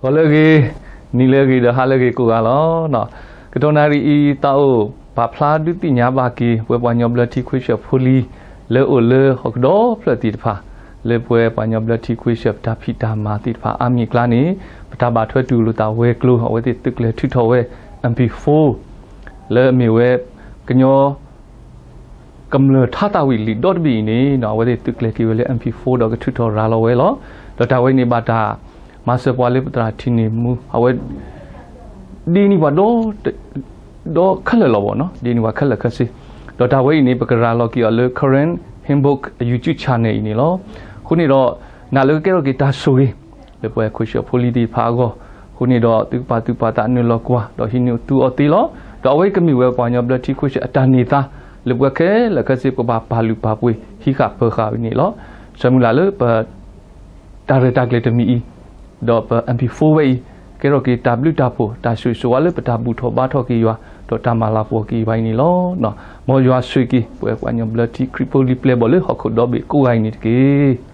ဂီၤလၢအဂ့ၤ, နံၤလၢအဂ့ၤ ဒီးဟါလၢအဂ့ၤကိးဂၤလီၤ. ကတီၢ်နၣ်ရံၣ်အံၤ သးအိၣ်ပာ်ဖျါဒုးသ့ၣ်ညါဘၣ်က့ၤ ပဝဲပှၤကညီဘျၢထံခဝ့ၡၢၣ်ဖိလံၤ လၢအိၣ်လၢဟီၣ်ခိၣ်ဒီဖျၢၣ်သ့ၣ်တဖၣ်, လၢပဝဲပှၤကညီဘျၢထံခဝ့ၡၢၣ် ပတၢ်ဖံးတၢ်မၤသ့ၣ်တဖၣ်အါမံၤအကျါန့ၣ် ပတၢ်ဘၣ်ထွဲတူၢ်လိာ်သးဝဲၤကျိၤ အဝဲသ့ၣ်သုးကျဲၤထုးထီၣ်ဝဲ M P four လၢအမ့ၢ်ဝဲ ကညီ ကမျၢၢ်ထါသးဝံၣ်လံာ်ဒီတဘ့ၣ်အံၤန့ၣ် အဝဲသ့ၣ်သုးကျဲၤက့ၤဝဲလၢ M P four ဒီးကထုးထီၣ်ရၤလီၤဝဲလီၤ. ဒီးတၢ်ဝဲအံၤန့ၣ် ဘၣ်တၢ်မၤစၢၤပှၤလၢပသရၣ်ထံန့ၣ်မူ အဝဲ ဒ်န့ၢ်ပှၤ ဒီးခဲလၢာ်လီၤဘၣ်နီၤ, ဒ်န့ၢ်ပှၤခဲလၢာ်ခဲဆ့, ဒီးတၢ်ဝဲအံၤန့ၣ် ပကရၤလီၤက့ၤအီၤလၢ Karen Handbook YouTube channel အံၤန့ၣ်လီၤ. အဃိန့ၣ်ဒီး နာ်လၢကကဲထီၣ်က့ၤတၢ်ဆိၣ်ဂ့ၤ လၢပဝဲခဝ့ၡၢၣ်ဖိလံၤသ့ၣ်တဖၣ်အဂီၢ်, အဃိန့ၣ်ဒီး သုကပာ်သူၣ်ပာ်သးနုာ်လီၤကွၢ် ဒီးဟံးန့ၢ်သုအီၤသ့လီၤ. ဒီးအဝဲကမ့ၢ်ဝဲပှၤကညီဘျၢထံခဝ့ၡၢၣ်အတၢ်န့ၢ်သါ လၢပဝဲခဲလၢာ်ခဲဆ့ ပကဘၣ်ပာ်လုၢ်ပာ်ပှ့ၤ ဟံးဃာ်ပၢၤဃာ်ဝဲန့ၣ်လီၤ. ဆၢမုၢ်လၢ်လၢပ တၢ်ရဲၣ်တၢ်ကျဲၤတမံၤအံၤ, ဒီးပ M P four ဝဲအံၤ ကဲထီၣ်က့ၤတၢ်ဘျုးတၢ်ဖှိၣ် တၢ်ဆိၣ်ဂ့ၤဆိၣ်ဝါလၢပတၢ်ဘူၣ်ထီၣ်ဘါထီၣ်က့ၤယွၤ ဒီးတၢ်မၤလၤကပီၤက့ၤယွၤအံၤန့ၣ်လီၤ. မ်ယွၤဆိၣ်ဂ့ၤက့ၤ ပဝဲပှၤကညီဘျၢထံခရံာ်ဖိလံၤပျဲၢ်ဘီၣ်လၢဟီၣ်ခိၣ်ဒီဘ့ၣ်ကိးဂၤအံၤန့ၣ်တက့ၢ်.